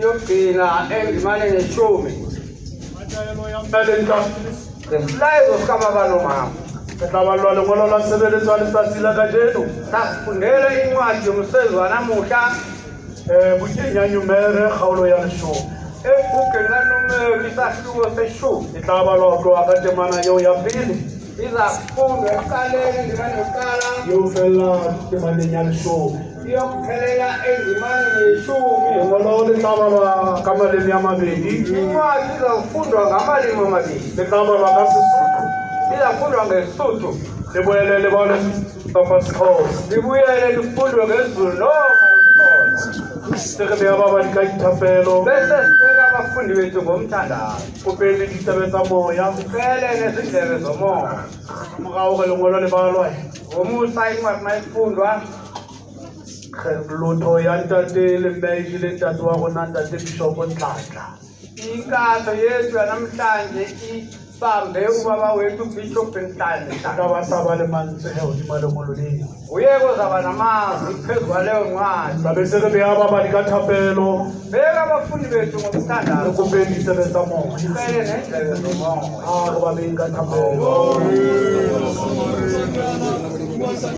Iyogcina endimaneni yeshumi. Ngesilayezo sikababa nomama. Re tla ballwa lengolo la tshebeletso ya letsatsi la kajeno. Sasifundele incwadi yomsebenzi wanamuhla. Bukeng ya Numere kgaolo ya leshome. Ebhukeni kaNumeri isahluko seshumi. E tla balwa ho tloha ka temana eo ya pele. Izakufundwa ekuqaleni endimeni yokuqala. Eo fella temaneng ya leshome. Iyokuphelela endimaneni yeshumi. Lengolo le tla balwa ka maleme a mabedi. Incwadi izakufundwa ngamalimi amabili. Le tla balwa ka Sesotho. Izakufundwa ngeSotho. Le boele le balwe kapa Sexhosa. Libuyele lifundwe ngesiZulu noma isiXhosa. Se re beha babadi ka dithapelo. Bese sibeka abafundi bethu ngomthandazo. Kopeng le ditsebe tsa moya. Sicele nezindlebe zomoya. Morao re lengolo le balwa. Ngomusa incwadi mayifundwa. Lotho ya ntate le mme e jele ntate wa rona ntate Bishop Nhlanhla. Inkatho yethu yanamhlanje ibambe ubaba wethu Bishop Nhlanhla. Ka ba sa ba le mantswe he hodima lengolo leo. Uye kozaba namazwi phezu kwaleyo ncwadi. Tla se re beha babadi ka thapelo. Beka abafundi bethu ngomthandazo. Re kopeng ditsebe tsa moya. Sicele nendlebe zomoya. A re ba beng ka thapelo.